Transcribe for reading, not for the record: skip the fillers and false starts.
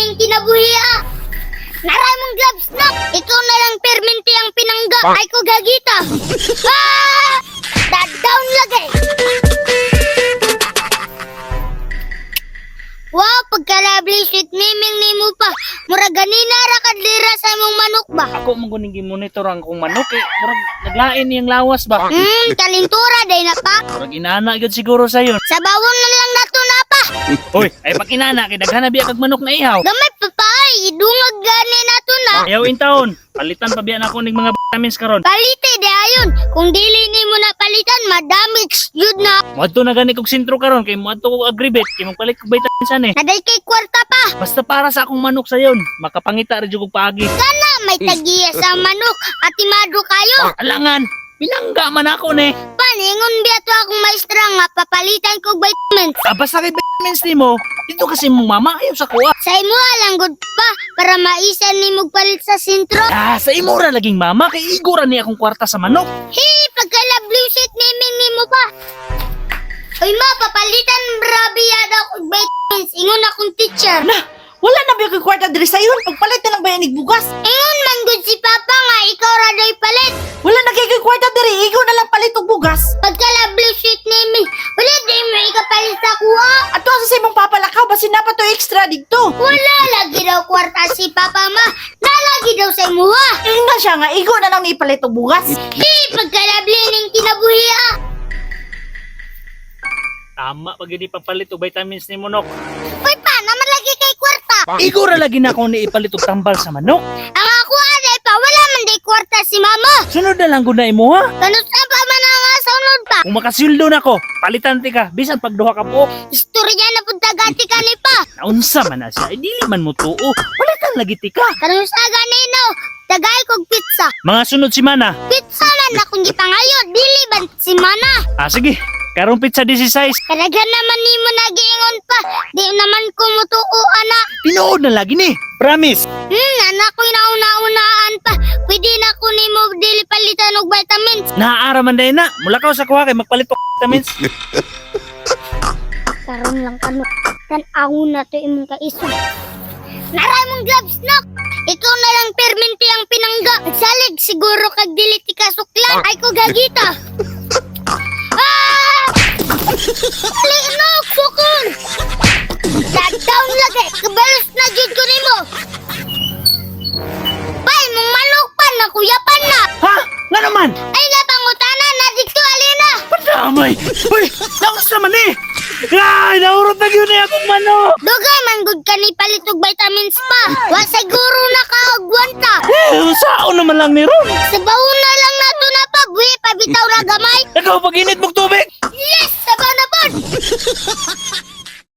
ning kinabuhi ah. Naray mong gloves na. Ikaw na lang perminti ang pinangga. Ay ko gagita. Ah! Down lagi. Wow, pagkalabli sweet miming nimo pa. Mura ganina ra kadlira sa imong manok ba? Ako man kuning gi-monitor ang akong manok eh. Murag naglain niyang lawas ba? Kalintura day na pa. Murag inana gyud siguro sayo. Sa bawon na lang nato na pa. Hoy, ay pag inana kay daghan na biya kag manok na ihaw. Gamay pa pa ay, idungag gani nato na. Ayaw in taon. Palitan pa biya na ako ning mga vitamins karon. Palite di ayon. Kung dili nimo na palitan, madamage jud na. Moadto na gani kog sentro karon kay moadto kog agribet kay magpalit kog vitamins ani. Naday kay kwarta pa. Basta para sa akong manok sayon, makapangita ra jud kog paagi. Kana may tagiya sa manok. Atimado kayo. Alangan, pinangga man ako ni. Paningon biya to akong maestra nga papalitan kog vitamins. Ah, basta kay vitamins nimo, dito kasi mong mama ayaw sa kuha. Sa imo lang gud pa para maisa nimo palit sa sentro. Ah, sa imo ra laging mama kay igo ra ni akong kwarta sa manok. Hey, pagkalabli sweet miming nimo pa. Uy ma, papalitan brabe yada kog vitamins. Ingon akong teacher. Na, wala na ba yung kwarta diri sayon? Pagpalit na lang ba yan bugas? Ingon man gud si Papa nga ikaw ra doy palit. Wala na kay kwarta diri, ikaw na lang palit og bugas. Pagkalabli sweet miming, wala di mo ikapalit sa kuha. Ato sa imong papalakaw basin na pa to extra didto. Wala lagi daw kwarta si Papa ma. Nalagi daw sa imuha. Ingon siya nga igo na lang ni ipalit og bugas. Hey, pagkalabli ning kinabuhi ah. Tama pag hindi papalit og vitamins ni manok. Uy pa, naman lagi kay kwarta. Igo ra lagi na ako ni ipalit og tambal sa manok. Ang ako aday pa, wala man day kwarta si mama. Sunod na lang gud na imo ha. Kanus pa man ang sunod pa. Kung makasildo na ko, palitan ti ka bisan pag duha ka buok. Istorya na punta gati ka ni pa. Naunsa man na siya, ay dili man mo tuo. Palitan lagi ti ka. Kanus ganino, tagay kog pizza. Mga sunod semana. Pizza man akong gipangayo, dili ban si mana. Ah sige, karong pizza 16. Kadaghan naman nimo nagiingon pa. Di naman ko mutuo ana. Tinuod na lagi ni. Promise. Anak ko nauna-unaan pa. Pwede na ko nimo dili palitan og vitamins. Naaara man dahil na. Mulakaw sa kuha kay magpalit og vitamins. Karon lang kano. Tan-awon na to imong kaisog. Naray mong gloves nok. Ikaw na lang perminti ang pinangga. Salig siguro kag dili ti kasuklan. Ay ko gagita. Ah! Ali nok sukol. Down lagi. Kabalos na jud ko nimo. Bay mong manok pa na kuyapan na. Ha? Nga naman? Ay napangutana na dito alina. Padamay! Uy! Naunsa man eh! Ay! Naurot na yun eh akong manok! Dugay man gud kani palit og vitamins pa. Wa siguro nakaagwanta. Eh, sao naman lang ni Ron? Sabaw na lang nato na pa, buhi pabitaw ra gamay. Ikaw, pag-init mong tubig! Yes, sabaw na pod.